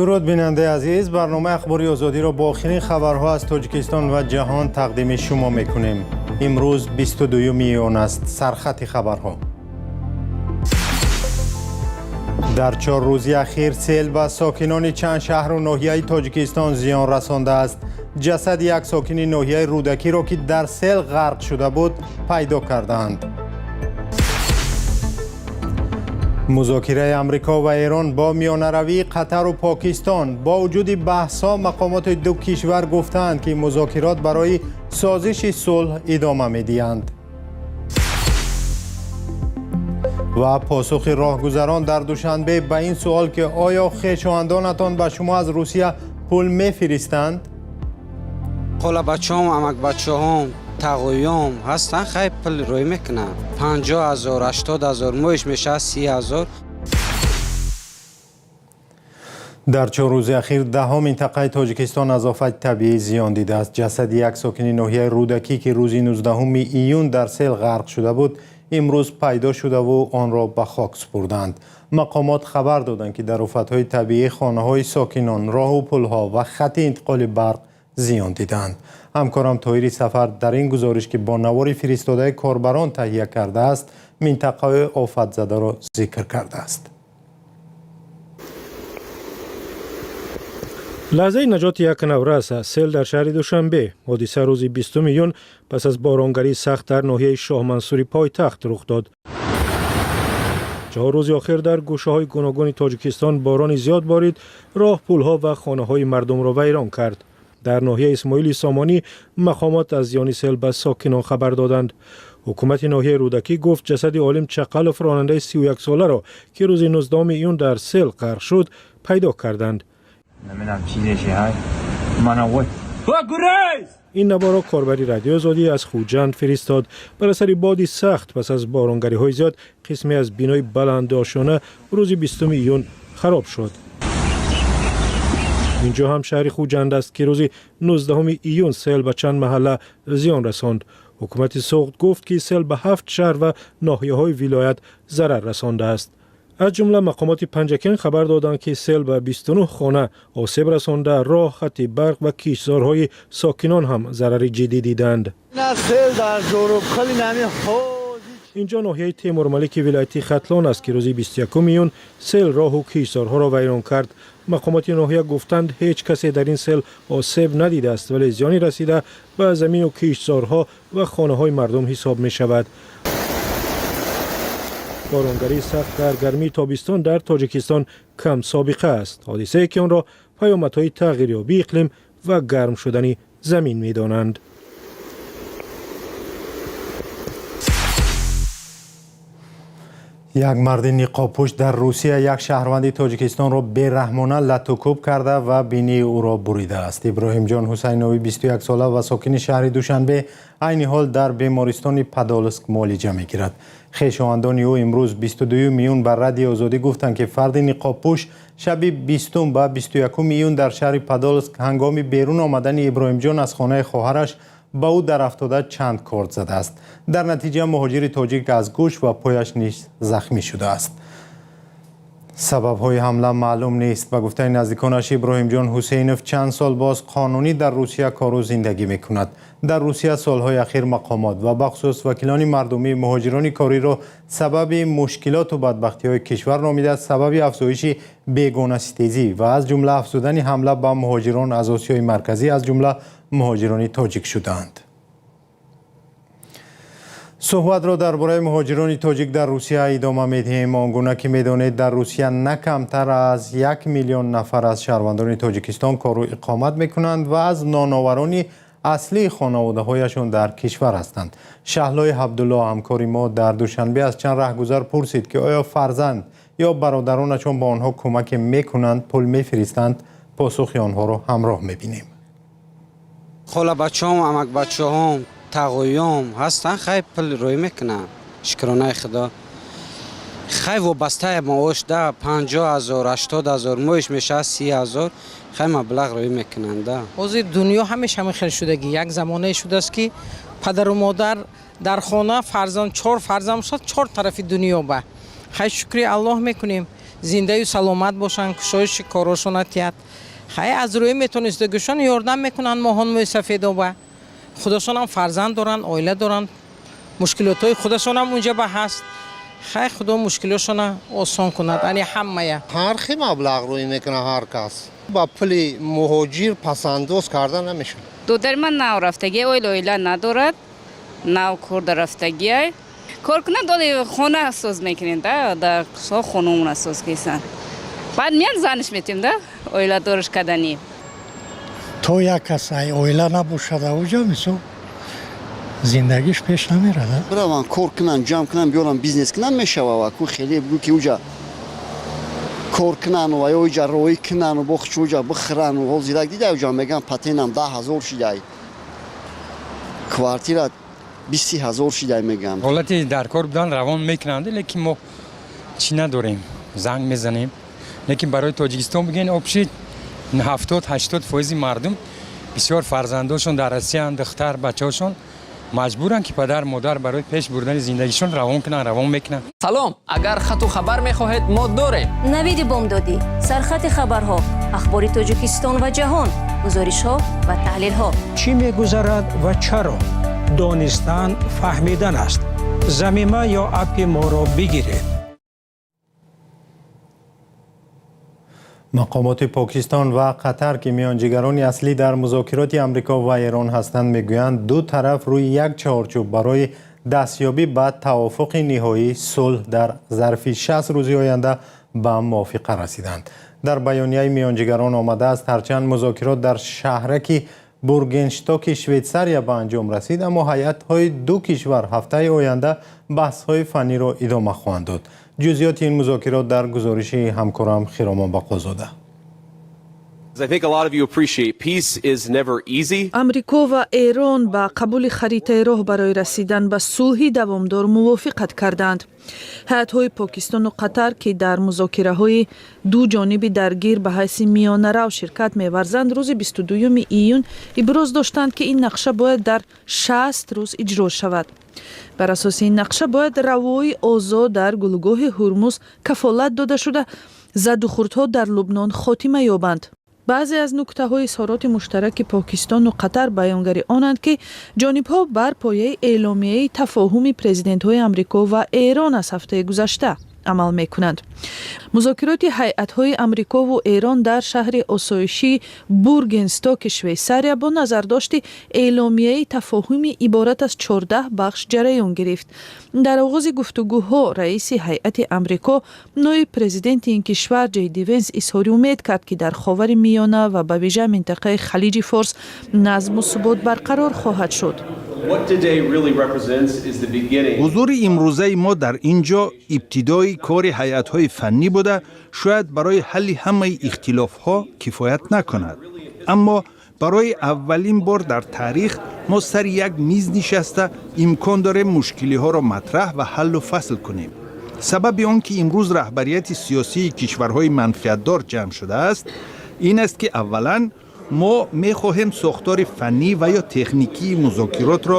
Дуруд, бинандаи азиз. Барномаи Ахбори Озодиро бо охирин хабарҳо аз Тоҷикистон ва ҷаҳон тақдими шумо мекунем. Имрӯз 22 июн аст. Сархати хабарҳо. Дар 4 рӯзи ахир сел ба сокинони чанд шаҳру ноҳияи Тоҷикистон зиён расондааст. Ҷасади як сокини ноҳияи Рӯдакиро, ки дар сел ғарқ шуда буд, пайдо кардаанд. Музокираи Амрико ва Эрон бо миёнаравии Қатару Покистон. Бо вуҷуди баҳсҳо, мақомоти ду кишвар гуфтаанд, ки музокирот барои созиши сулҳ идома медиҳанд. Ва посухи роҳгузарон дар Душанбе ба ин суол, ки оё хешовандонатон ба шумо аз Русия пул мефиристанд? Холабачаҳом, амакбачаҳом, тағоём ҳастанд, хай, пул рӯй мекунанд, 50 000, 80 000, моҳиш мешавад 30 000. Дар 4 рӯзи ахир даҳҳо минтақаи Тоҷикистон аз офати табиӣ зиён дидааст. Ҷасади як сокини ноҳияи Рӯдакӣ, ки рӯзи 19 июн дар сел ғарқ шуда буд, имрӯз пайдо шудаву онро ба хок супурданд. Мақомот хабар доданд, ки дар офатҳои табиӣ хонаҳои сокинон, роҳу пулҳо ва хати интиқоли барқ зиён дидаанд. Ҳамкорам Тоҳири Сафар дар ин гузориш, ки бо навори фиристодаи корбарон таҳия кардааст, минтақаҳои офатзадаро зикр кардааст. Лаҳзаи наҷоти як наврас аз сел дар шаҳри Душанбе. Ҳодиса рӯзи 20 июн пас аз боронгарии сахт дар ноҳияи Шоҳмансури пойтахт рух дод. 4 рӯзи охир дар гӯшаҳои гуногуни Тоҷикистон борони зиёд борид, роҳ, пулҳо ва хонаҳои мардумро вайрон кард. Дар ноҳияи Исмоили Сомонӣ мақомот аз зиёни сел ба сокинон хабар доданд. Ҳукумати ноҳияи Рӯдакӣ гуфт, ҷасади Олим Чақалов, ронандаи 31соларо, ки рӯзи 19 июн дар сел ғарқ шуд, пайдо карданд. Ин наворо корбари Радиои Озодӣ аз Хуҷанд фиристод. Бар асари боди сахт пас аз боронгариҳои зиёд қисме аз бинои баландошона рӯзи 20 июн хароб шуд. Инҷо ҳам шаҳри Хуҷанд аст, ки рӯзи 19 июн сел ба чанд маҳалла зиён расонд. Ҳукумати Суғд гуфт, ки сел ба ҳафт шаҳр ва ноҳияҳои вилоят зарар расондааст. Аз ҷумла мақомоти Панҷакент хабар доданд, ки сел ба 29 хона осеб расонда, роҳ, хати барқ ва киштзорҳои сокинон ҳам зарари ҷиддӣ диданд. Инҷо ноҳияи Темурмалики вилояти Хатлон аст, ки рӯзи 21 июн сел роҳу киштзорҳоро вайрон кард. Мақомоти ноҳия гуфтанд, ҳеҷ касе дар ин сел осеб надидааст, вале зиёни расида ба замину киштзорҳо ва хонаҳои мардум ҳисоб мешавад. Боронгарии сахт дар гармии тобистон дар Тоҷикистон камсобиқа аст, ҳодисае ки онро паёмадҳои тағйирёбии иқлим ва гарм шудани замин медонанд. Як марди ниқобпӯш дар Русия як шаҳрванди Тоҷикистонро бераҳмона латукӯб карда ва бинии ӯро буридааст. Иброҳимҷон Ҳусайнови, 21 сола ва сокини шаҳри Душанбе, айни ҳол дар бемористони Падолск муолиҷа мегирад. Хешовандони ӯ имрӯз, 22 июн, ба Радиои Озодӣ гуфтанд, ки фарди ниқобпӯш шаби 20 ба 21 июн дар шаҳри Падолск ҳангоми берун омадани Иброҳимҷон аз хонаи хоҳараш ба ӯ дарафтода чанд корд задааст. Дар натиҷа муҳоҷири тоҷик аз гӯш ва пояш низ захмӣ шудааст. Сабабҳои ҳамла маълум нест. Ба гуфтаи наздиконаш, Иброҳимҷон Ҳусейнов чанд сол боз қонунӣ дар Русия кору зиндагӣ мекунад. Дар Русия солҳои ахир мақомот ва бахусус вакилони мардумӣ муҳоҷирони кориро сабаби мушкилоту бадбахтиҳои кишвар номида, сабаби афзоиши бегонаситезӣ ва аз ҷумла афзудани ҳамла ба муҳоҷирон аз Осиёи Марказӣ, аз ҷумла муҳоҷирони тоҷик шудаанд. Суҳбатро дар бораи муҳоҷирони тоҷик дар Русия идома медиҳем. Он гуна ки медонед, дар Русия на камтар аз 1 миллион нафар аз шаҳрвандони Тоҷикистон кору иқомат мекунанд ва аз ноноварони аслии хонаводаҳояшон дар кишвар ҳастанд. Шаҳлои Ҳабдулло, ҳамкори мо дар Душанбе, аз чанд раҳгузар пурсид, ки оё фарзанд ё бародаронашон ба онҳо кӯмаке мекунанд, пул мефиристанд. Посухи онҳоро ҳамроҳ мебинем. Холабачаҳом, амакбачаҳом, тағоём ҳастанд, хай, пул рӯй мекунанд, шукронаи Худо. Хай, вобастаи маош да, 50 000, 80 000, моҳиш мешавад 30 000, хай, маблағ рӯй мекунанд да. Ҳозир дунё ҳамеша ҳамин хел шудагӣ. Як замонае шудааст, ки падару модар дар хона, фарзанд, чор фарзанд шуд, чор тарафи дунё. Ба хай, шукри Аллоҳ мекунем. Зиндаю саломат бошанд, кушоиши корошона тиҳад. Хай, аз рӯи метонистагишон ёрдам мекунанд моҳон мӯйсафедоба. Худашонам фарзанд доранд, оила доранд, мушкилотҳои худашонам унҷа ба ҳаст. Хай, Худо мушкилотшона осон кунад, ани ҳамая. Ҳар хел маблағ рӯй мекунад ҳар кас. Ба пули муҳоҷир пасандоз карда намешавад. Додари ман нав рафтагӣ, оила надорад, нав корда рафтагиай. Кор кунад, доли хона соз мекунем да, дар қишлоқ хонамона соз кисан. Баъд меян, заниш метем да, оиладориш каданӣ. То як кас ай оила набошад ауҷа, мисол, зиндагиш пеш намерад. Бираванд, кор кунанд, ҷамъ кунанд, биёранд, бизнес кунанд, мешава. Ва ку хеле бугӯ, ки уҷа кор кунанд ва ё уҷа роҳӣ кунанд, бохчу уҷа бихӯранд. Ҳол зирак дида, уҷа мегӯянд, патентам 10 000 шидай, квартира 20 000 шидай, мегӯянд. Ҳолати дар кор будан равон мекунанд, лекин мо чӣ надорем, занг мезанем. Лекин барои Тоҷикистон бигӯен, общий 70-80 фоизи мардум бисёр фарзандошон дар Россияанд, духтар бачаҳошон маҷбуранд, ки падар модар барои пеш бурдани зиндагишон равон кунанд, равон мекунанд. Салом, агар хату хабар мехоҳед, мо дорем. Навиди бомдодӣ, сархати хабарҳо, ахбори Тоҷикистон ва ҷаҳон, гузоришҳо ва таҳлилҳо. Чӣ мегузарад ва чаро? Донистан фаҳмидан аст. Замима ё аппи моро бигиред. Мақомоти Покистон ва Қатар, ки миёнҷигарони аслӣ дар музокироти Амрико ва Эрон ҳастанд, мегӯянд, ду тараф рӯи як чаҳорчӯб барои дастёбӣ ба тавофуқи ниҳоии сулҳ дар зарфи 60 рӯзи оянда ба мувофиқа расиданд. Дар баёнияи миёнҷигарон омадааст, ҳарчанд музокирот дар шаҳраки Бургенштоки Швейтсария ба анҷом расид, аммо ҳайатҳои ду кишвар ҳафтаи оянда баҳсҳои фанниро идома хоҳанд дод. Ҷузъиёти ин музокирот дар гузориши ҳамкорам Хиромон Бақозода. Амрико ва Эрон ба қабули харитаи роҳ барои расидан ба сулҳи давомдор мувофиқат карданд. Ҳайатҳои Покистону Қатар, ки дар музокираҳои ду ҷониби даргир ба ҳайси миёнарав ширкат меварзанд, рӯзи 22 июн иброз доштанд, ки ин нақша бояд дар 60 рӯз иҷро шавад. Бар асоси ин нақша бояд равои озод дар гулӯгоҳи Ҳурмуз кафолат дода шуда, задухӯрдҳо дар Лубнон хотима ёбанд. Баъзе аз нуктаҳои изҳороти муштараки Покистону Қатар баёнгари онанд, ки ҷонибҳо бар пояи эъломияи тафоҳуми президентҳои Амрико ва Эрон аз ҳафтаи гузашта амал мекунанд. Музокироти ҳайатҳои Амрикову Эрон дар шаҳри осоишии Бургенстоки Швейсария бо назардошти эъломияи тафоҳуми иборат аз 14 бахш ҷараён гирифт. Дар оғози гуфтугӯҳо раиси ҳайати Амрико, ноиб президенти ин кишвар Ҷей Ди Венс изҳори умед кард, ки дар Ховари Миёна ва ба вижа минтақаи Халиҷи Форс назму субот барқарор хоҳад шуд. Ҳузури имрӯзаи мо дар ин ҷо ибтидои кори ҳайатҳои фаннӣ буда, шояд барои ҳалли ҳамаи ихтилофҳо кифоят накунад, аммо барои аввалин бор дар таърих мо сари як миз нишаста имкон дорем мушкилиҳоро матраҳ ва ҳаллу фасл кунем. Сабаби он ки имрӯз раҳбарияти сиёсии кишварҳои манфиатдор ҷамъ шудааст, ин аст, ки аввалан мо мехоҳем сохтори фаннӣ ва ё техникии музокиротро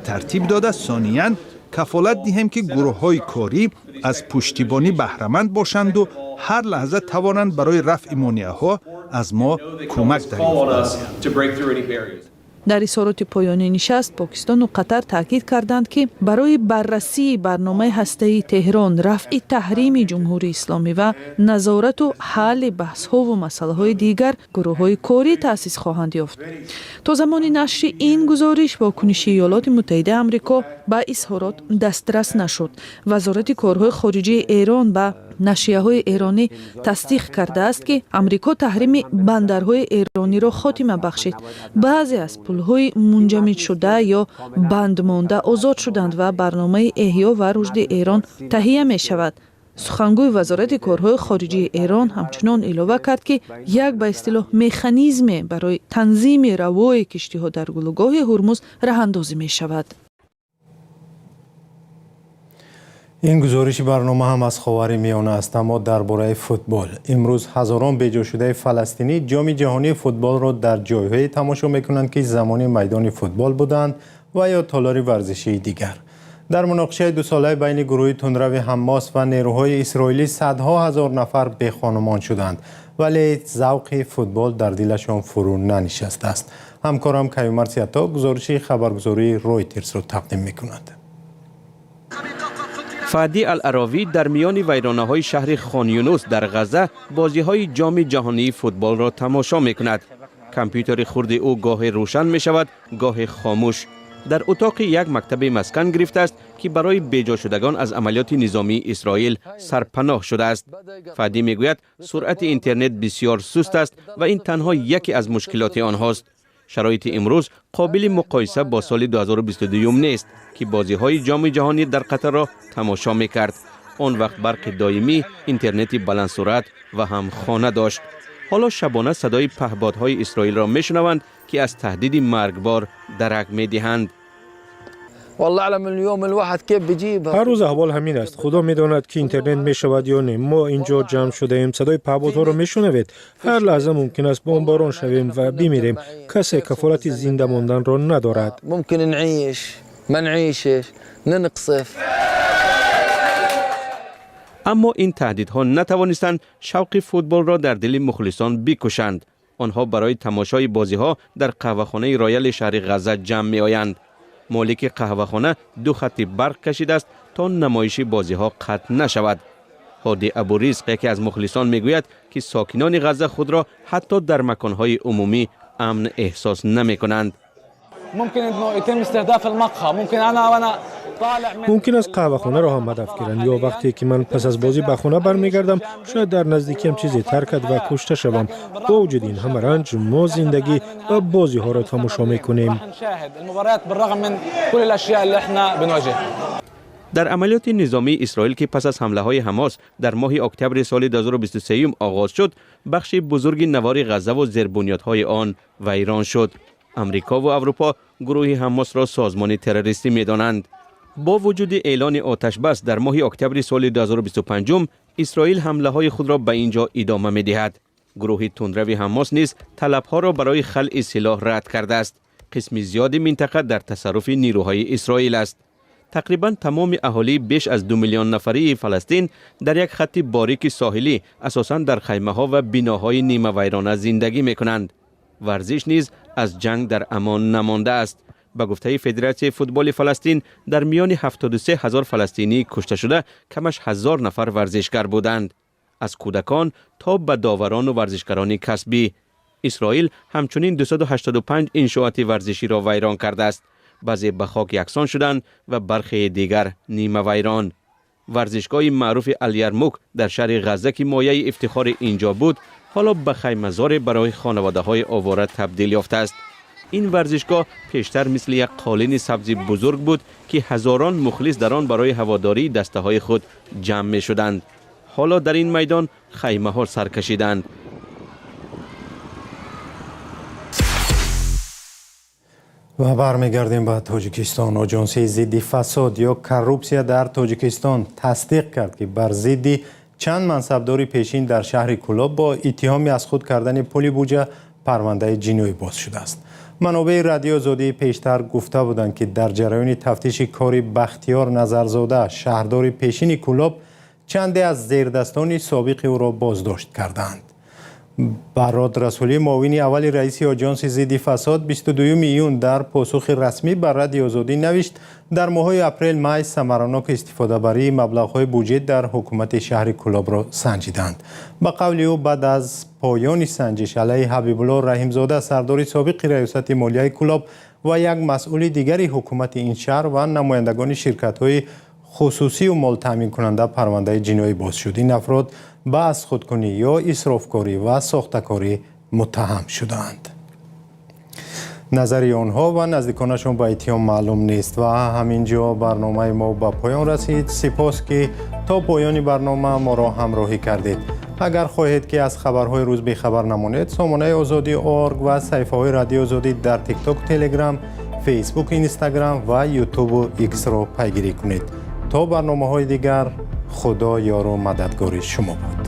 тартиб дода, сониян кафолат диҳем, ки гурӯҳҳои корӣ аз пуштибонӣ баҳраманд бошанду ҳар лаҳза тавонанд барои рафъи монеаҳо аз мо кӯмак дарёфт. Дар изҳороти поёнии нишаст Покистону Қатар таъкид карданд, ки барои баррасии барномаи ҳастаии Теҳрон, рафъи таҳрими Ҷумҳурии Исломӣ ва назорату ҳалли баҳсҳову масъалаҳои дигар гурӯҳҳои корӣ таъсис хоҳанд ёфт. То замони нашри ин гузориш вокуниши Иёлоти Муттаҳидаи Амрико ба изҳорот дастрас нашуд. Вазорати корҳои хориҷии Эрон ба нашрияҳои эронӣ тасдиқ кардааст, ки Амрико таҳрими бандарҳои эрониро хотима бахшид, баъзе аз пулҳои мунҷамидшуда ё бандмонда озод шуданд ва барномаи эҳё ва рушди Эрон таҳия мешавад. Сухангӯи Вазорати корҳои хориҷии Эрон ҳамчунон илова кард, ки як ба истилоҳ механизме барои танзими равои киштиҳо дар гулӯгоҳи Ҳурмуз раҳандозӣ мешавад. Ин гузориши барнома ҳам аз Ховари Миёна аст, аммо дар бораи футбол. Имрӯз ҳазорон беҷошудаи фаластинӣ Ҷоми ҷаҳонии футболро дар ҷойҳое тамошо мекунанд, ки замони майдони футбол буданд ва ё толори варзишии дигар. Дар муноқишаи дусолаи байни гурӯҳи тундрави Ҳаммос ва нерӯҳои исроилӣ садҳо ҳазор нафар бехонумон шуданд, вале завқи футбол дар дилашон фурӯ нанишастааст. Ҳамкорам Каюмарс Ято гузориши хабаргузории Ройтерсро тақдим мекунад. Фади Ал-Аровӣ дар миёни вайронаҳои шаҳри Хон Юнус дар Ғазза бозиҳои Ҷоми ҷаҳонии футболро тамошо мекунад. Компютери хурди ӯ гоҳе рӯшан мешавад, гоҳе хомӯш. Дар утоқи як мактаби маскан гирифтааст, ки барои беҷошудагон аз амалиёти низомии Исроил сарпаноҳ шудааст. Фадӣ мегӯяд, суръати интернет бисёр суст аст ва ин танҳо яке аз мушкилоти онҳост. Шароити имрӯз қобили муқоиса бо соли 2022 нест, ки бозиҳои Ҷоми ҷаҳонӣ дар Қатарро тамошо мекард. Он вақт барқи доимӣ, интернети баландсуръат ва ҳам хона дошт. Ҳоло шабона садои паҳбодҳои Исроилро мешунаванд, ки аз таҳдиди маргбор дарак медиҳанд. Ҳар рӯз аҳвол ҳамин аст. Худо медонад, ки интернет мешавад ё не. Мо ин ҷо ҷамъ шудаем, садои паҳбодҳоро мешунавед. Ҳар лаҳза мумкин аст бомборон шавем ва бимирем. Касе кафолати зинда монданро надорад. Аммо ин таҳдидҳо натавонистанд шавқи футболро дар дили мухлисон бикушанд. Онҳо барои тамошои бозиҳо дар қаҳвахонаи Рояли шаҳри Ғазза ҷамъ меоянд. Молики қаҳвахона ду хатти барқ кашидааст, то намоиши бозиҳо қатъ нашавад. Ҳоди Абуризқ, яке аз мухлисон, мегӯяд, ки сокинони Ғазза худро ҳатто дар маконҳои умумӣ амн эҳсос намекунанд. Мумкин аст қаҳвахонаро ҳам ҳадаф гиранд, ё вақте ки ман пас аз бозӣ ба хона бармегардам, шояд дар наздикиам чизе таркад ва кушта шавам. Бо вуҷуди ин ҳама ранҷ, мо зиндагӣ ва бозиҳоро тамошо мекунем. Дар амалиёти низомии Исроил, ки пас аз ҳамлаҳои Ҳамос дар моҳи октябри соли 2023 оғоз шуд, бахши бузурги навори Ғазза ва зербунёдҳои он вайрон шуд. Амрико ва Аврупо гурӯҳи Ҳамосро созмони террористӣ медонанд. Бо вуҷуди эълони оташбас дар моҳи октябри соли 2025, Исроил ҳамлаҳои худро ба ин ҷо идома медиҳад. Гурӯҳи тундрави Ҳамос низ талабҳоро барои халъи силоҳ рад кардааст. Қисми зиёди минтақа дар тасарруфи нерӯҳои Исроил аст. Тақрибан тамоми аҳолии беш аз 2 миллион нафарии Фаластин дар як хатти борики соҳилӣ, асосан дар хаймаҳо ва биноҳои нимавайрона зиндагӣ мекунанд. Варзиш низ аз ҷанг дар амон намондааст. Ба гуфтаи Федератсияи футболи Фаластин, дар миёни 73 ҳазор фаластинии кушташуда камаш 1000 нафар варзишгар буданд, аз кӯдакон то ба доварону варзишгарони касбӣ. Исроил ҳамчунин 285 иншооти варзиширо вайрон кардааст. Баъзе ба хок яксон шуданд ва бархеи дигар нимавайрон. Варзишгоҳи маъруфи Алярмук дар шаҳри Ғазза, ки мояи ифтихори инҷо буд, ҳоло ба хаймазоре барои хонаводаҳои овора табдил ёфтааст. Ин варзишгоҳ пештар мисли як қолини сабзи бузург буд, ки ҳазорон мухлис дар он барои ҳаводории дастаҳои худ ҷамъ мешуданд. Ҳоло дар ин майдон хаймаҳо саркашиданд. Ва бармегардем ба Тоҷикистон. Оҷонсии зидди фасод ё коррупсия дар Тоҷикистон тасдиқ кард, ки бар зидди чанд мансабдори пешин дар шаҳри Кӯлоб бо иттиҳоми аз худ кардани пули буҷа парвандаи ҷиноӣ боз шудааст. Манобеи Радиои Озодӣ пештар гуфта буданд, ки дар ҷараёни тафтиши кори Бахтиёр Назарзода, шаҳрдори пешини Кӯлоб, чанде аз зердастони собиқи ӯро боздошт кардаанд. Барод Расулӣ, муовини аввали раиси Оҷонси зидди фасод, 22 июн дар посухи расмӣ ба Радиои Озодӣ навишт: дар моҳҳои апрел-май самаранок истифодабарии маблағҳои буҷет дар ҳукумати шаҳри Кӯлобро санҷиданд. Ба қавли ӯ, баъд аз поёни санҷиш алайҳи Ҳабибулло Раҳимзода, сардори собиқи раёсати молияи Кӯлоб, ва як масъули дигари ҳукумати ин шаҳр ва намояндагони ширкатҳои хусусию молтаъминкунанда парвандаи ҷиноӣ боз шуд. Ин афрод ба аз худкунӣ ё исрофкорӣ ва сохтакорӣ муттаҳам шудаанд. Назари онҳо ва наздиконашон ба иттиҳом маълум нест. Ва ҳамин ҷо барномаи мо ба поён расид. Сипос, ки то поёни барнома моро ҳамроҳӣ кардед. Агар хоҳед, ки аз хабарҳои рӯз бехабар намонед, сомонаи Озодӣ орг ва саҳифаҳои Радиои Озодӣ дар Тикток, Телеграм, Фейсбук, Инстаграм ва Ютубу Иксро пайгирӣ кунед. То барномаҳои дигар, Худо ёру мададгори шумо бод.